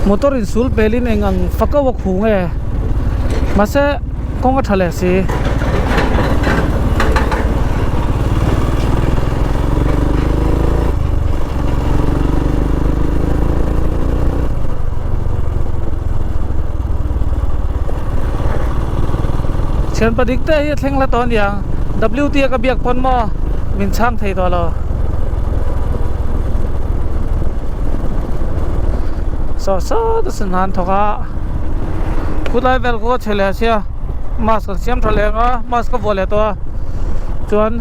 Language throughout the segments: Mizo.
Motor in sul pel in eng ang fak auh a khu nge mahse kawng a tha leh si. Thianpa dik te hi a thleng hla tawh a niang W T a ka biak pawn maw min chhang thei tawh lo. Saw saw te chu hna an thawk a khulai vel khaw chhe leh sia mask an siam tha leh ang a mask a vuah leh tawh a chuan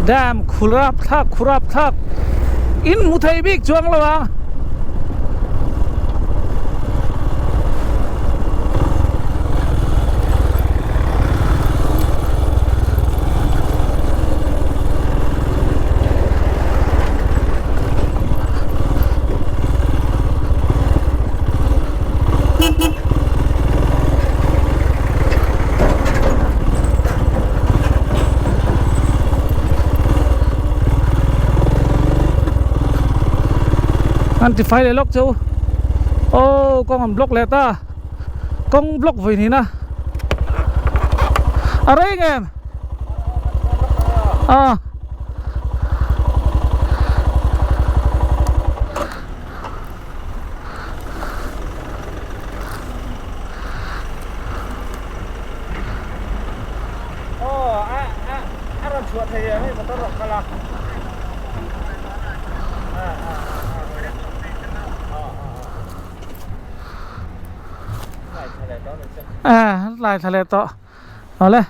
dam khurap thlak khurap thlak in hmu thei bik chuang lo ang. An ti fai leh lawk che u aw kawng an block leh ta kawng block vawi hnih na a rei ngem a. Lai thla leh tawh awle.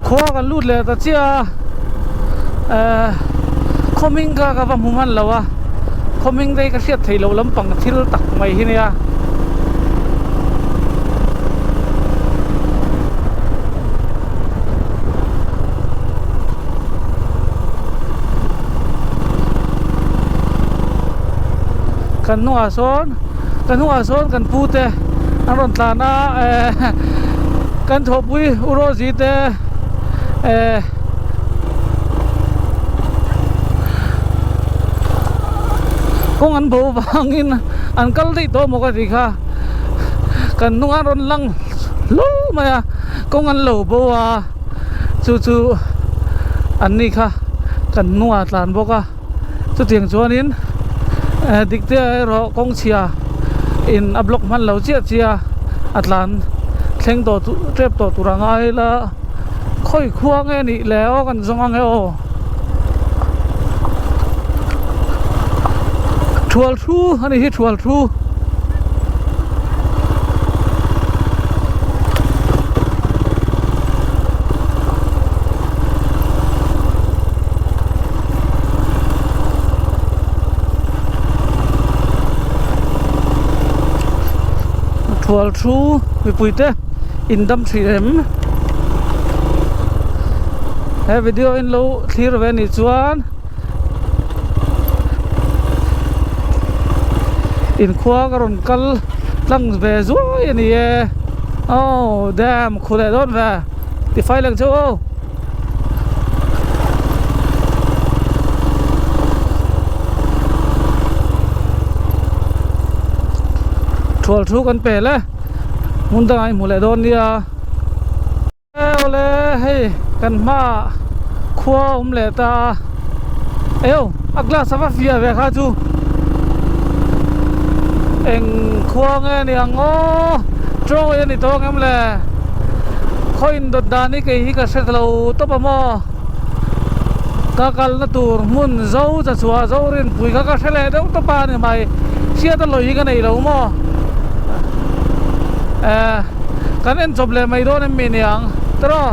Khua kan lut leh ta chiah a, ehh khawming kha ka va hmu hman lo a, khawming te hi ka hriat theih loh lampang thil tak mai hi nia. Kan hnungah sawn kan hnungah sawn kan pu te an rawn tlan a ehh kan thawhpui u Rosie te ehh kawng an bo vangin an kal daih tawh maw ka ti kha kan hnungah an rawn lang hlul mai a kawng an lo bo a chu chu an ni kha kan hnungah tlan bawk a chutiang chuanin eh Dikte erawh kawng chhia in a block hman lo chiah chiah a tlan thleng tawh tep tawh tur a ngai la khawi khua nge nih le aw kan zawng ang e aw thual thu a ni hi thual thu. Thual thu mipui te in dam thin em he video in lo thlir ve anih chuan inkhua ka rawn kal tlang ve zuai a ni e aw dam khu leh dawn ve tifai lang chu aw. Thual thu kan pel e hmun dangah i hmu leh dawn nia awle hei kan hmaah khua a awm leh ta a eo a glass a va fiah ve kha chu eng khua nge ni ang aw chawi a ni tawh ang em le. Khawiin dawt dan hi kei hi ka hre lo tawp a maw? Ka kalna tur hmun zo cha chhuah zo rinpui kha ka hre leh deuh tawp a ni mai. Hriat a lawi hi ka nei lo maw? Eh, kan en chawp leh mai dawn em mi niang? Tiraw?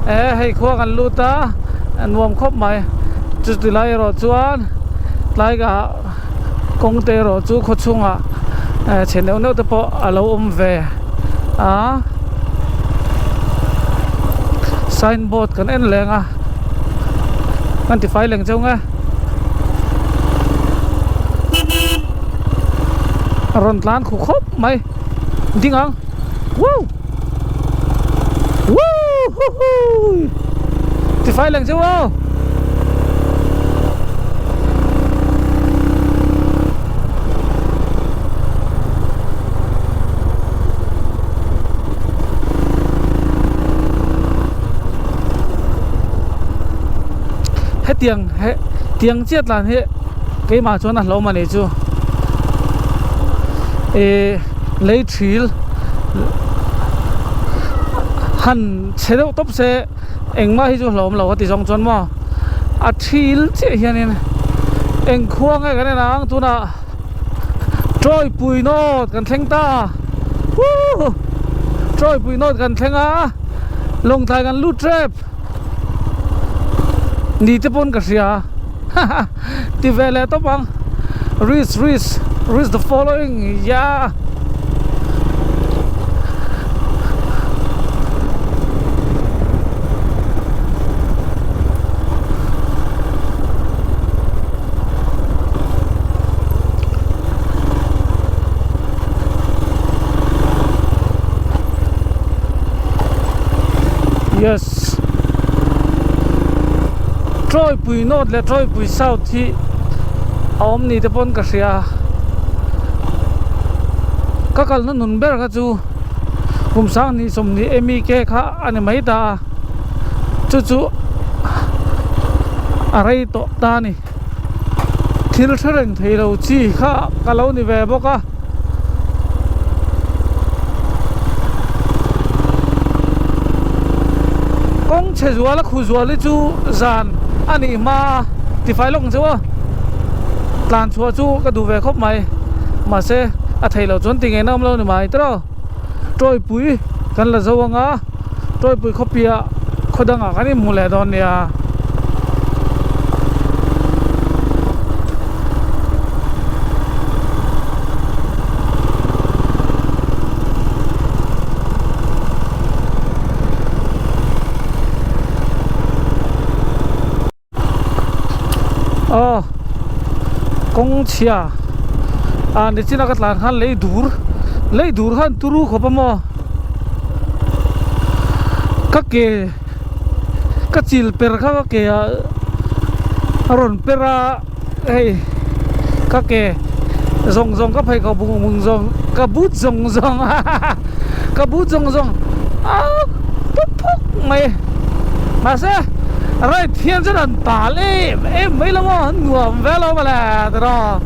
Eh, hei khua kan lut a, nuam khawp mai. Chuti lai erawh chuan tlai ka kawng te erawh chu khaw chhungah eh chhe neuh neuh te pawh a lo awm ve a signboard kan en leng a kan ti fai leng cheu nge a rawn tlan khu khawp mai ding ang wow woo hu hu ti fai leng cheu aw. Hetiang he tiang chiat lan hi keimah chuan a hlawm a ni chu ih lei thil han chhe deuh tawp se. Engmah hi chu hlawm lo a ti zawng chuan maw a thil chiah hianin eng khua nge kan en ang tunah Tawipui North kan thleng ta a huuu Tawipui North kan thleng a. Lawngtlai kan lut tep ni te pawn ka hria haha ti ve leh tawp ang risk risk risk the following yeah. Yes Tawipui North leh Tawipui South hi a awm ni te pawn ka hria ka kalna nun ber kha chu kum sang hnih sawmhnih mek kha a ni mai ta a chu chu a rei tawh ta a ni. Thil hre reng thei lo chi kha ka lo ni ve bawk a. Kawng chhe zual a khu zual hi chu zan a nih hma a tifai lawk ang che aw. Tlan chhuah chu ka duh ve khawp mai. Mahse a thei loh chuan ti ngei na awm lo ni mai tiraw. Tawipui kan la zo ang a, Tawipui khawpiah khaw dangah kan inhmu leh dawn nia. Aw kawng chhia ah nichina ka tlan khan lei dur lei dur khan turu khawp a maw ka ke ka chil per kha ka ke ah a rawn per a hei ka ke zawng zawng ka phei khawp bung bung zawng ka but zawng zawng ka but zawng zawng a phuk phuk mai mahse right hian chuan an tal em em mai lo maw an nuam ve lo mawle tiraw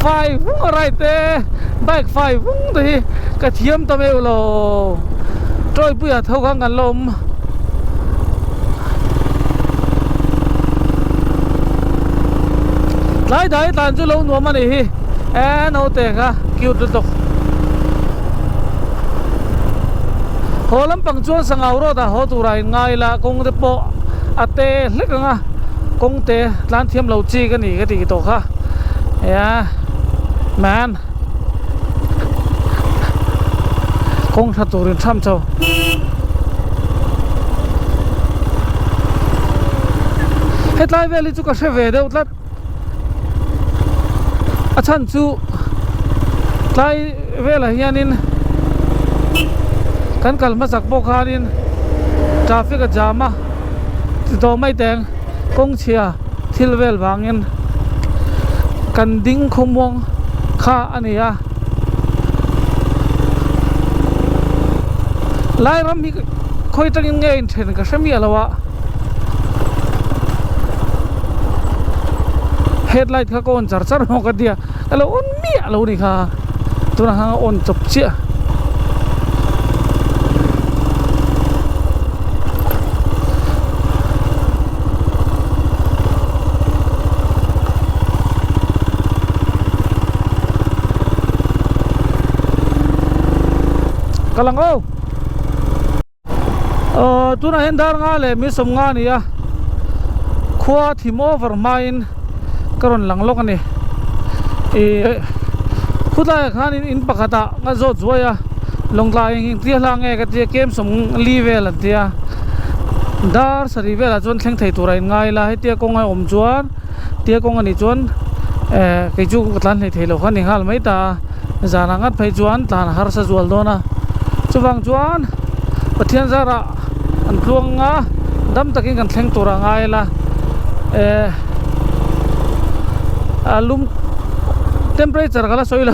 fai vung a right te bike fai vung te hi ka thiam ta meuh lo tawipui ah tho khan kan la awm. Tlai dai tlan chu lo nuam a nih hi e naute kha cute lutuk haw lampang chuan sangau road ah haw turah in ngai ila kawng te pawh a te hlek ang a kawng te tlan thiam lo chi ka ni ka tih tawh kha yeah man kawng tha turin tham chho. Hetlai vel hi chu ka hre ve deuh tlat a chhan chu tlai velah hianin kan kal hmasak pawh khanin traffic a jam a ti tawh mai teng kawng chhia thil vel vangin kan ding khawmuang kha a ni a. Lai ram hi khawi tangin nge inthen ka hre miah lo a headlight kha ka on char char maw ka tia ka lo on miah lo ni kha tunah khan ka on chawp chiah. Ka lang aw Aw tunah hian dar nga leh mi sawm nga a ni a khua thim over hmain ka rawn lang lawk a ni ih khutlaiah khanin in pakhatah ka zawt zuai a lawngtlai engtia hla nge ka tia kem sawm li vel an tia dar sarih velah chuan thleng thei turah in ngai ila hetia kawng a awm chuan tia kawng a nih chuan eh kei chu ka tlan hlei thei lo kha a ni nghal mai ta a zanah ngat phei chuan tlan a harsa zual dawn a chuvang chuan Pathian zarah an tluang a dam takin kan thleng tur a ngai ila eh a lum temperature ka la sawi lo.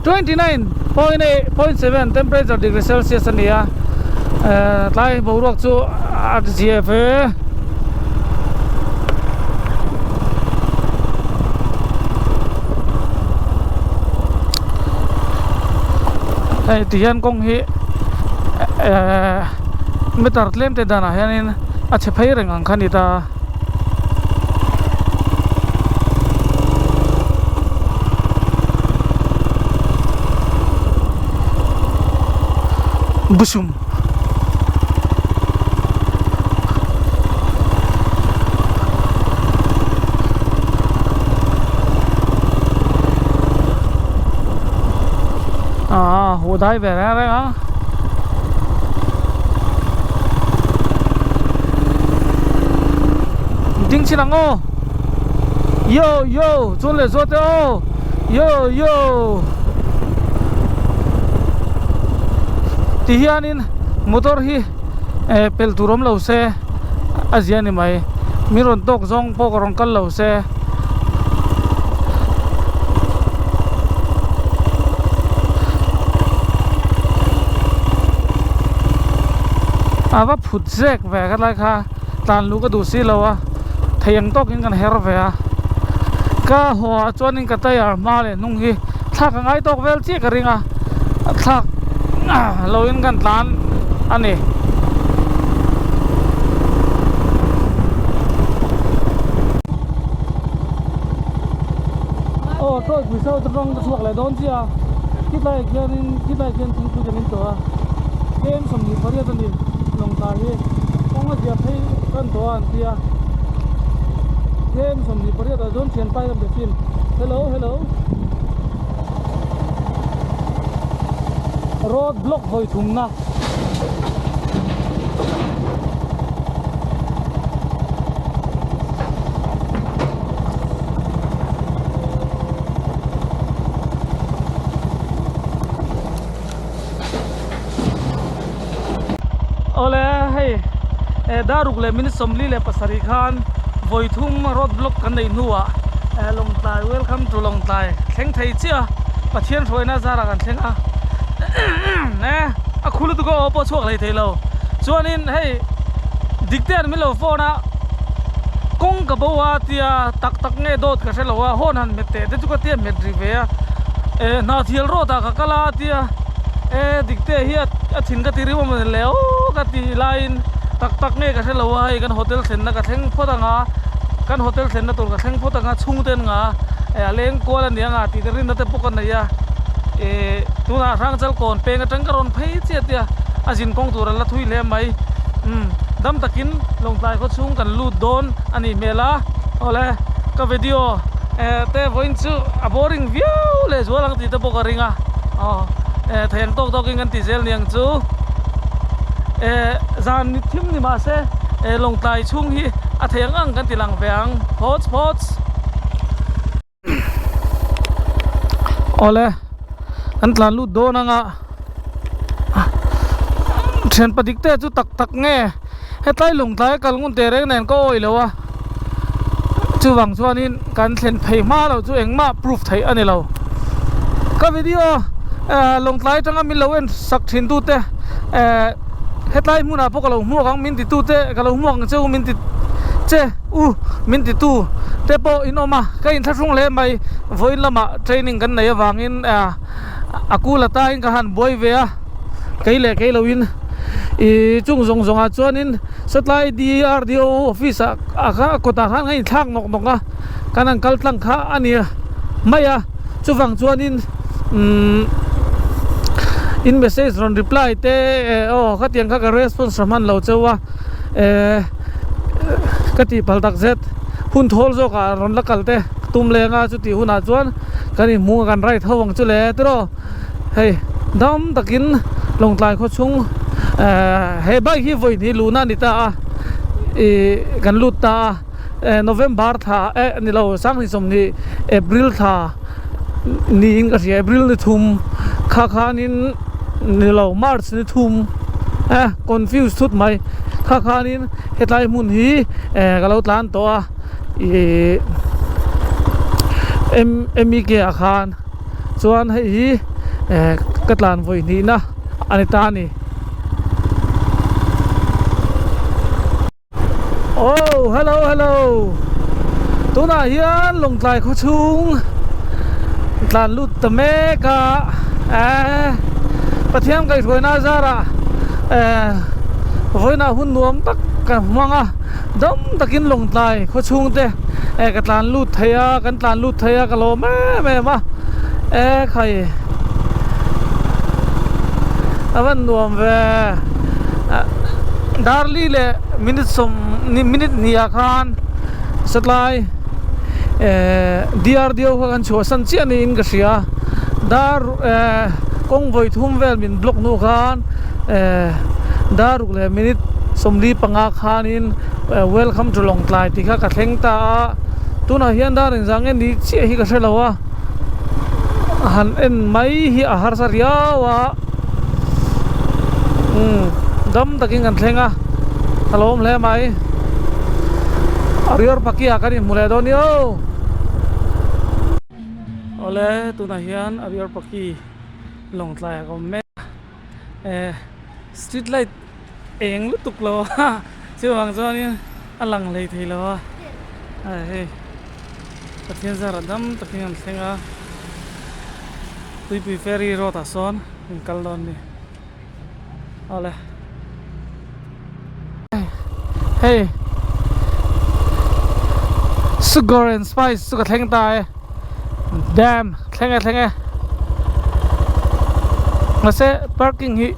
29.8.7 temperature degree celsius a ni a eh tlai boruak chu a zia ve hei ti hian kawng hi eh meter tlem te danah hianin a chhe phei reng ang kha a ni ta. Busum. Buh dai ve reng reng a. Ding chin ang aw. Yo yo chuan leh zual te aw. Yo yo. Ti hianin motor hi eh pel tur awm lo se a zia a ni mai. Min rawn tawk zawng pawh ka rawn kal lo se. A va phut zek ve ka tlai kha tlan luh ka duh si lo a thei ang tawkin kan her ve a ka haw ah chuanin ka tyre hma leh hnung hi thlak a ngai tawk vel chiah ka ring a thlak lo in kan tlan a ni. Aw chawi pui saw te rawng ka chhuak leh dawn chiah a khilaiah khianin khilaiah khian thingpui kan in tawh a tlem 28 a ni lawngtlai hi kawng a zia phei kan tawh a an tia tlem 28 ah chuan thianpa hi ka be thin hello hello road block vawi thumna. Awle hei eh daruk leh minute 47 khan vawi thum road block kan neih hnuah eh Lawngtlai welcome to Lawngtlai thleng thei chiah a Pathian hruaina zarah kan thleng a eh a khu lutuk a aw pawh chhuak hlei thei lo chuanin hei dik te an min lo phone a kawng ka bo a tia tak tak nge dawt ka hre lo a hawn han hmet teh te chu ka tia hmet ri ve a eh hna thial rawt ah ka kal a tia eh dik te hi a thin ka ti rim a mawni le aw ka tih laiin tak tak nge ka hre lo a hei kan hotel thlenna ka thleng phawt ang a kan hotel thlenna tur ka thleng phawt ang a chhungte an nga eh a leng kual a nia nga tih te rinna te pawh ka nei a eh tunah Hrangchal kawn peng atang ka rawn phei chiah tia a zin kawng tur a la thui hle mai umm dam takin Lawngtlai khaw chhung kan lut dawn a nih hmel a awle ka video eh te vawiin chu a boring viau leh zual ang tih te pawh ka ring a aw eh thei ang tawk tawkin kan ti zel niang chu eh zan ni thim ni mah se eh Lawngtlai chhung hi a thei ang ang kan ti lang ve ang phawts phawts. Awle kan tlan lut dawn anga thian padik te chu tak tak nge hetlai lawngtlai a kal ngun teh reng nen ka awih lo a chuvang chuanin kan thlen phei hma loh chu engmah proof theih a ni lo ka video eh lawngtlai atanga min lo en sak thin tu te eh hetlai hmunah pawh ka lo hmuak ang min ti tu te ka lo hmuak ang che u min ti che. U min ti tu te pawh in awm a, ka inthlahrung hle mai, vawiin lamah training kan nei avangin a kul atain ka han buai ve a, kei leh kei loin ih chung zawng zawngah chuanin sawtlai DRDO office ah a kawtah khan ka inthlak nawk nawk a, kan han kal tlang kha a ni mai a, chuvang chuanin umm in message rawn reply te aw khatiang kha ka response hman lo cheu a eh. Ka tih palh tak zet hun thawl zawkah rawn la kal te tum leng a chutih hunah chuan kan inhmung a kan ride ho ang chu le tiraw hei dam takin Lawngtlai khaw chhung ehh he bike hi vawi hnih luhna a ni ta a ih kan lut ta a eh November thla eh ni lo sanghnih sawmhnih April thla niin ka hria April ni thum kha khanin ni lo March ni thum eh confuse thut mai kha khanin hetlai hmun hi eh ka lo tlan tawh a ih M M E K ah khan chuan hei hi eh ka tlan vawi hnihna a ni ta a ni. Oh hello hello tunah hian Lawngtlai khaw chhung tlan lut ta mek a eh Pathian kaihhruaina zarah eh vawiinah hun nuam tak ka hmang a dam takin Lawngtlai khaw chhung te eh ka tlan lut thei a kan tlan lut thei a ka lawm em em a eh khai a van nuam ve Darli leh minute sawm minute hniah khan satlai eh DRDO kha kan chhuahsan chiah niin ka hria dar eh. Kawng vawi thum vel min block hnu khan eh dar ruk leh minute 45 khanin welcome to Lawngtlai tih kha ka thleng ta a, tunah hian dar inzah nge ni chiah hi ka hre lo a, han en mai hi a harsa riau a, umm dam takin kan thleng a, ka lawm hle mai, a rior paki ah kan inhmu leh dawn ni aw. Awle tunah hian a rior paki Lawngtlai ah ka awm mek a, eh street light eng lutuk lo a chuvang chuanin a lang hlei thei lo a hei Pathian zara dam takin an thleng a Tuipui ferry road ah sawn an kal dawn a ni awle hei sugar and spice chu ka thleng ta e dam thleng e thleng e mahse parking hi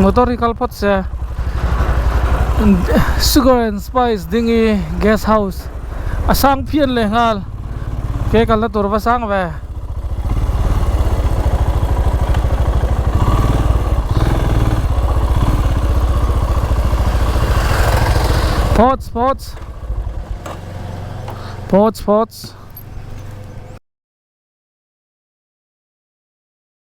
motor hi kal phawt se sugar and spice ding hi guest house a sang phian leh nghal ke kalna tur va sang ve. Phawts phawts phawts phawts.